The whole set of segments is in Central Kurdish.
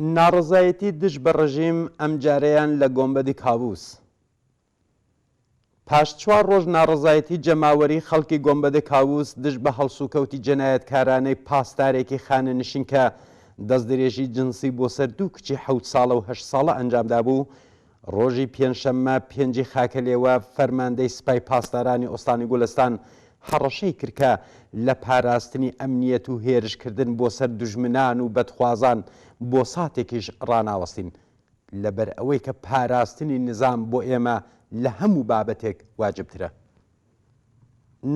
ناڕەزایەتی دژ بە ڕژیم ئەمجارەیان لە گۆمبەدی کاووس. پاش چوار ڕۆژ ناڕەزایەتی جەماوەری خەڵکی گۆمبەدی کاووس دژ بە هەڵسوکەوتی جەنایەتکارانەی پاسدارێکی خانەنشین کە دەستدرێژی جنسی بۆ سەر دوو کچی حەوت ساڵە و هەشت ساڵە ئەنجامدابوو، ڕۆژی پێنجشەممە پێنجی خاکەلێوە فەرماندەی سپای پاسدارانی ئوستانی گولستان هەڕەشەی کرد کە لە پاراستنی ئەمنیەت و هێرش کردن بۆ سەر دوژمنان و بەدخوازان بۆ ساتێکیش ڕاناوەستین لەبەر ئەوەی کە پاراستنی نیزام بۆ ئێمە لە هەموو بابەتێک واجبترە.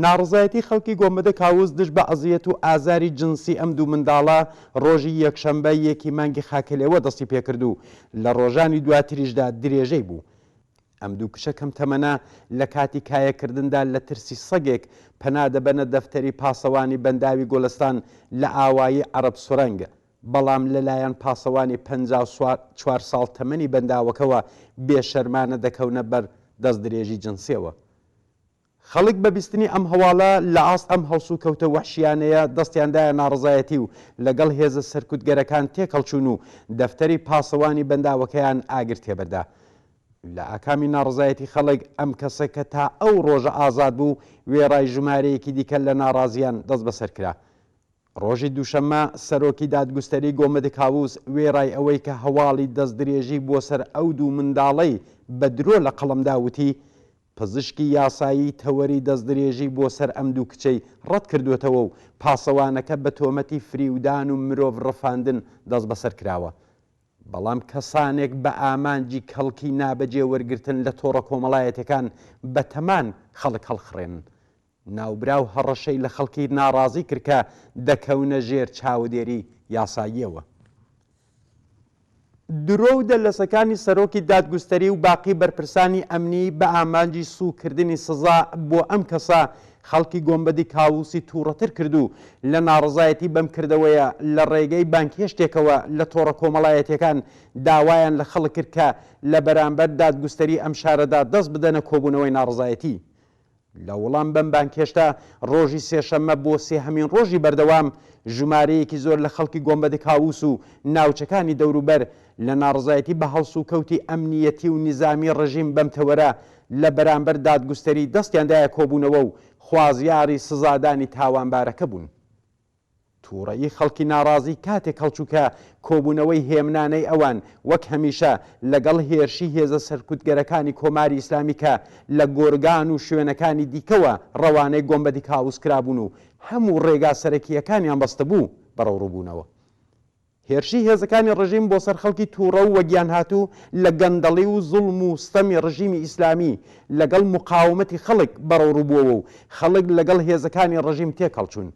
ناڕەزایەتی خەڵکی گۆمبەدە کاووس دژ بە ئەزیەت و ئازاری جنسی ئەم دوو منداڵە ڕۆژی یەکشەمبە یەکی مانگی خاکەلێوە دەستی پێکرد و لە ڕۆژانی دواتریشدا درێژەی بوو. ئەم دوو کچە کەم تەمەنە لە کاتی کایەکردندا لە ترسی سەگێک پەنا دەبەنە دەفتەری پاسەوانی بەنداوی گۆلستان لە ئاوایی عەرەب سورەنگ بەڵام لەلایەن پاسەوانی 54 ساڵ تەمەنی بەنداوەکەوە بێشەرمانە دەکەونە بەر دەستدرێژی جنسیەوە. خەڵک بە بیستنی ئەم هەواڵە لە ئاست ئەم هەڵسوکەوتە وەحشیانەیە دەستیان دایە ناڕەزایەتی و لەگەڵ هێزە سەرکوتگەرەکان تێکهەڵچوون و دەفتەری پاسەوانی بەنداوەکەیان ئاگر تێبەردا. لە ئاکامی ناڕەزایەتی خەڵک ئەم کەسە کە تا ئەو ڕۆژە ئازاد بوو وێڕای ژمارەیەکی دیکە لە ناڕازیان دەستبەسەر کرا. ڕۆژی دووشەممە سەرۆکی دادگوستەری گۆمدک هاوس وێڕای ئەوەی کە هەواڵی دەستدرێژی بۆ سەر ئەو دوو منداڵەی بە درۆ لە قەڵەم دا وتی، پزیشکی یاسایی تەوەری دەستدرێژی بۆ سەر ئەم دوو کچەی ڕەت کردووەتەوە و پاسەوانەکە بە تۆمەتی فریودان و مرۆڤ ڕفاندن دەستبەسەر کراوە. بەڵام کەسانێک بە ئامانجی کەڵکی نابەجێ وەرگرتن لە تۆڕە کۆمەڵایەتیەکان بەتەمان خەڵک هەڵخڕێنن. ناوبراو هەڕەشەی لە خەڵکی ناڕازی کرد کە دەکەونە ژێر چاودێری یاساییەوە. درۆ و دەلەسەکانی سەرۆکی دادگوستەری و باقی بەرپرسانی ئەمنی بە ئامانجی سووککردنی سزا بۆ ئەم کەسە خەڵکی گۆمبەدی کاووسی تووڕەتر کرد و لە ناڕەزایەتی بەم کردەوەیە لە ڕێگەی بانگهێشتێکەوە لە تۆڕە کۆمەڵایەتیەکان داوایان لە خەڵک کرد کە لە بەرامبەر دادگوستەری ئەم شارەدا دەست بدەنە کۆبوونەوەی ناڕەزایەتی. لە وڵام بەم بانگهێشتە، ڕۆژی سێشەممە بۆ سێهەمین ڕۆژی بەردەوام، ژمارەیەکی زۆر لە خەڵکی گۆمبەدکاووس و ناوچەکانی دەوروبەر لە ناڕەزایەتی بە هەڵسوکەوتی ئەمنییەتی و نیزامی ڕژیم بەم تەوەرە لە بەرامبەر دادگوستەری دەستیان دایە کۆبوونەوە و خوازیاری سزادانی تاوانبارەکە بوون. تووڕەیی خەڵکی ناڕازی کاتێک هەڵچوو کە کۆبوونەوەی هێمنانەی ئەوان وەک هەمیشە لەگەڵ هێرشی هێزە سەرکوتگەرەکانی کۆماری ئیسلامی کە لە گۆرگان و شوێنەکانی دیکەوە ڕەوانەی گۆمبەدی کاووس کرابوون و هەموو ڕێگا سەرەکییەکانیان بەستبوو بەرەوڕوو بوونەوە. هێرشی هێزەکانی ڕژیم بۆ سەر خەڵکی تووڕە و وەگیانهاتوو لە گەندەڵی و زوڵم و ستەمی ڕژیمی ئیسلامی لەگەڵ موقاومەتی خەڵک بەرەوڕوو بووەوە و خەڵک لەگەڵ هێزەکانی ڕژیم تێکهەڵچوون.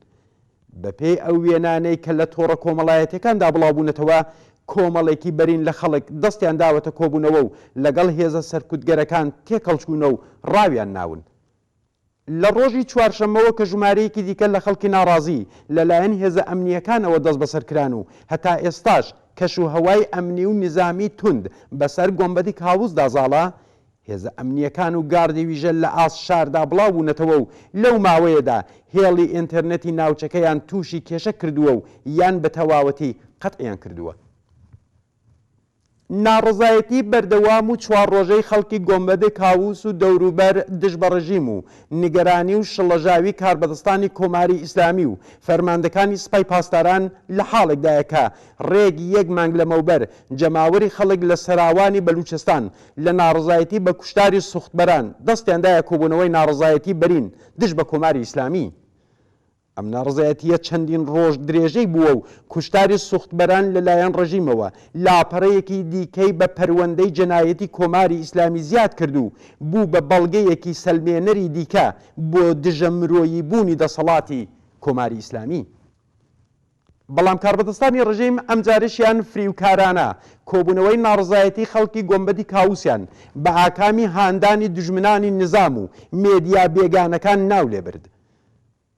بەپێی ئەو وێنانەی کە لە تۆڕە کۆمەڵایەتیەکاندا بڵاوبوونەتەوە، کۆمەڵێکی بەرین لە خەڵک دەستیان داوەتە کۆبوونەوە و لەگەڵ هێزە سەرکوتگەرەکان تێکهەڵچوونە و ڕاویان ناون. لە ڕۆژی چوارشەممەوە کە ژمارەیەکی دیکە لە خەڵکی ناڕازی لەلایەن هێزە ئەمنییەکانەوە دەستبەسەر کران و هەتا ئێستاش کەش و هەوای ئەمنی و نیزامی توند بەسەر گۆمبەدی کاووسدا زاڵە، هێزە ئەمنییەکان و گاردی ویژە لە ئاست شاردا بڵاو بوونەتەوە و لەو ماوەیەدا هێڵی ئینتێرنێتی ناوچەکەیان تووشی کێشە کردووە و یان بە تەواوەتی قەتعیان کردووە. ناڕەزایەتی بەردەوام و چوار ڕۆژەی خەڵکی گۆمبەدێ کاووس و دەوروبەر دژ بە ڕژیم و نیگەرانی و شڵەژاوی کاربەدەستانی کۆماری ئیسلامی و فەرماندەکانی سپای پاسداران لە حاڵێکدایە کە ڕێک یەک مانگ لەمەوبەر جەماوەری خەڵک لە سەراوانی بەلووچستان لە ناڕەزایەتی بە کوشتاری سوختبەران دەستیان دایە کۆبوونەوەی ناڕەزایەتی بەرین دژ بە کۆماری ئیسلامی. ئەم ناڕەزایەتییە چەندین ڕۆژ درێژەی بووە و کوشتاری سوختبەران لە لایەن ڕژیمەوە لاپەڕەیەکی دیکەی بە پەروەندەی جەنایەتی کۆماری ئیسلامی زیاد کرد و بوو بە بەڵگەیەکی سەلمێنەری دیکە بۆ دژە مرۆیی بوونی دەسەڵاتی کۆماری ئیسلامی. بەڵام کاربەدەستانی ڕژیم ئەمجارەشیان فریوکارانە کۆبوونەوەی ناڕەزایەتی خەڵکی گۆمبەدی کاووسیان بە ئاکامی هاندانی دوژمنانی نیزام و مێدیا بێگانەکان ناو لێ برد.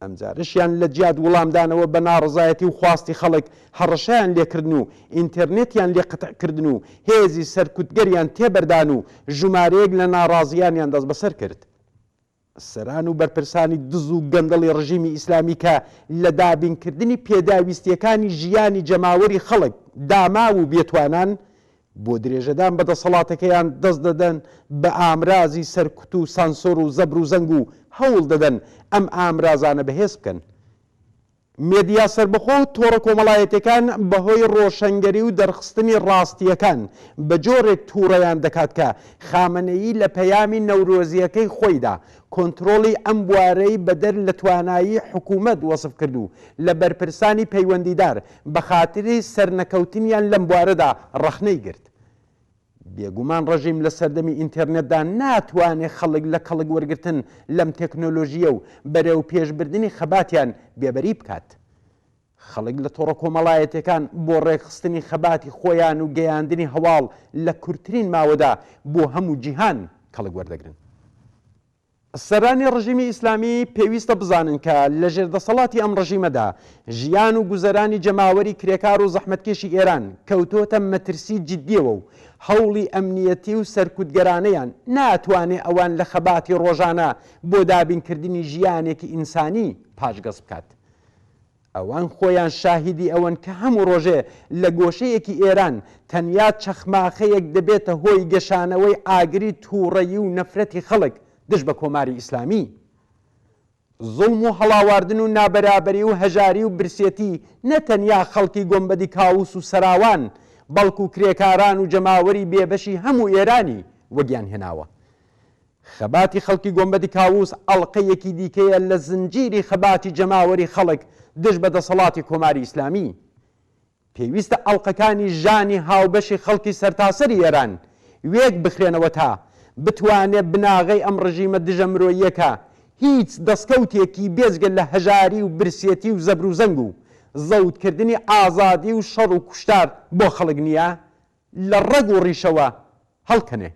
ئەمجارەشیان لە جیات وڵامدانەوە بە ناڕەزایەتی و خواستی خەڵک هەڕەشەیان لێ کردن و ئینتێرنێتیان لێ قەتع کردن و هێزی سەرکوتگەریان تێبەردان و ژومارەیەک لە ناڕازییانیان دەستبەسەر کرد. سەران و بەرپرسانی دز و گەندەڵی ڕژیمی ئیسلامی کە لە دابینکردنی پێداویستییەکانی ژیانی جەماوەری خەڵک. داماو و بێتوانان، بۆ درێژەدان بە دەسەڵاتەکەیان دەست دەدەن بە ئامرازی سەرکوت و سانسۆر و زەبر و زەنگ و هەوڵ دەدەن ئەم ئامرازانە بەهێز بکەن. مێدیا سەربەخۆ و تۆڕە کۆمەڵایەتیەکان بەهۆی ڕۆشەنگەری و دەرخستنی ڕاستییەکان بە جۆرێک تووڕەیان دەکات کە خامەنەیی لە پەیامی نەورۆزییەکەی خۆیدا کۆنترۆڵی ئەم بوارەی بەدەر لە توانایی حکوومەت وەسف کرد و لە بەرپرسانی پەیوەندیدار بە خاتری سەرنەکەوتنیان لەم بوارەدا ڕەخنەی گرت. بێگومان ڕژیم لە سەردەمی ئینتێرنێتدا ناتوانێ خەڵک لە کەڵک وەرگرتن لەم تێکنۆلۆژییە و بەرەوپێشبردنی خەباتیان بێبەری بکات. خەڵک لە تۆڕە کۆمەڵایەتیەکان بۆ ڕێکخستنی خەباتی خۆیان و گەیاندنی هەواڵ لە کورتترین ماوەدا بۆ هەموو جیهان کەڵک وەردەگرن. سەرانی ڕژیمی ئیسلامی پێویستە بزانن کە لە ژێر دەسەڵاتی ئەم ڕژیمەدا ژیان و گوزەرانی جەماوەری کرێکار و زەحمەتکێشی ئێران کەوتۆتە مەترسی جیددیەوە و هەوڵی ئەمنیەتی و سەرکوتگەرانەیان ناتوانێ ئەوان لە خەباتی ڕۆژانە بۆ دابینکردنی ژیانێکی ئینسانی پاشگەز بکات. ئەوان خۆیان شاهیدی ئەوەن کە هەموو ڕۆژێ لە گۆشەیەکی ئێران تەنیا چەخماخەیەک دەبێتە هۆی گەشانەوەی ئاگری تووڕەیی و نەفرەتی خەڵک دژ بە کۆماری ئیسلامی. زوڵم و هەڵاواردن و نابەرابەری و هەژاری و برسێتی نە تەنیا خەڵکی گۆمبەدی کاووس و سەراوان بەڵکوو کرێکاران و جەماوەری بێبەشی هەموو ئێرانی وەگیان هێناوە. خەباتی خەڵکی گۆمبەدی کاووس ئەڵقەیەکی دیکەیە لە زنجیری خەباتی جەماوەری خەڵک دژ بە دەسەڵاتی کۆماری ئیسلامی. پێویستە ئەڵقەکانی ژانی هاوبەشی خەڵکی سەرتاسەری ئێران وێک بخرێنەوە تا بتوانێ بناغەی ئەم ڕژیمە دژە مرۆییە کە هیچ دەسکەوتێکی بێجگە لە هەژاری و برسێتی و زەبروزەنگ و زەوتکردنی ئازادی و شەڕ و کوشتار بۆ خەڵک نییە لە ڕەگ و ڕیشەوە هەڵکەنێ.